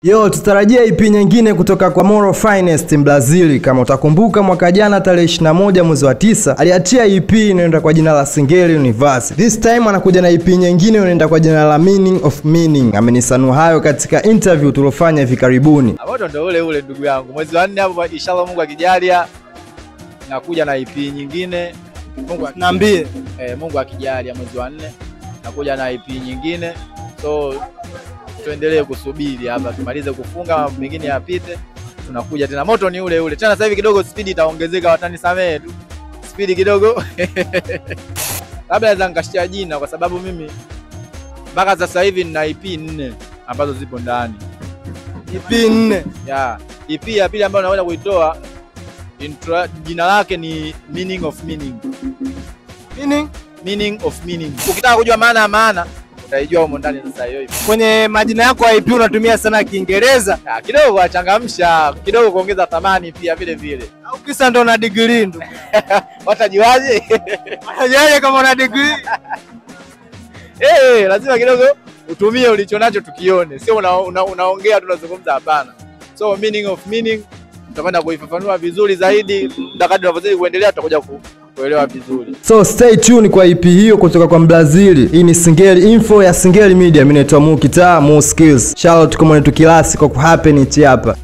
Yo, tutarajia EP nyingine kutoka kwa Moro Finest Brazil. Kama utakumbuka mwaka jana tarehe 21 mwezi wa 9 aliachia EP inayoenda kwa jina la Singeli Universe. This time anakuja na EP nyingine inayoenda kwa jina la Meaning of Meaning. Amenisanua hayo katika interview tuliofanya hivi karibuni. Moto ndo ule ule ndugu yangu. Mwezi wa 4 hapo inshallah Mungu akijalia nakuja na EP nyingine. Mungu niambie. Mungu akijalia mwezi wa 4 nakuja na EP nyingine. So tuendelee kusubiri hapa tumalize kufunga mambo mengine yapite, tunakuja tena. Moto ni ule ule tena, sasa hivi kidogo speed itaongezeka, watanisamee tu speed kidogo. Labda naweza nikashia jina kwa sababu mimi mpaka sasa hivi nina EP 4 ambazo zipo ndani. EP 4 yeah. EP ya pili ambayo naweza kuitoa jina lake ni Meaning of Meaning. Meaning? Meaning of Meaning. Ukitaka kujua maana ya maana utaijua humo ndani sasa hiyo hiyo. Kwenye majina yako ya EP unatumia sana Kiingereza. Kidogo achangamsha, kidogo kuongeza thamani pia vile vile. Au kisa ndo una degree ndo. Watajuaje? Watajuaje kama una degree? Lazima kidogo utumie ulichonacho tukione. Sio unaongea tunazungumza, hapana. So Meaning of Meaning tutakwenda kuifafanua vizuri zaidi kadri tunavyozidi kuendelea, tutakuja kuelewa vizuri. So stay tuned kwa EP hiyo kutoka kwa Brazil. Hii ni Singeli Info ya Singeli Media. Mimi naitwa Mu Kitaa, Mu Skills. Shout out kwa mwanetu Kilasi kwa kuhappen hichi hapa.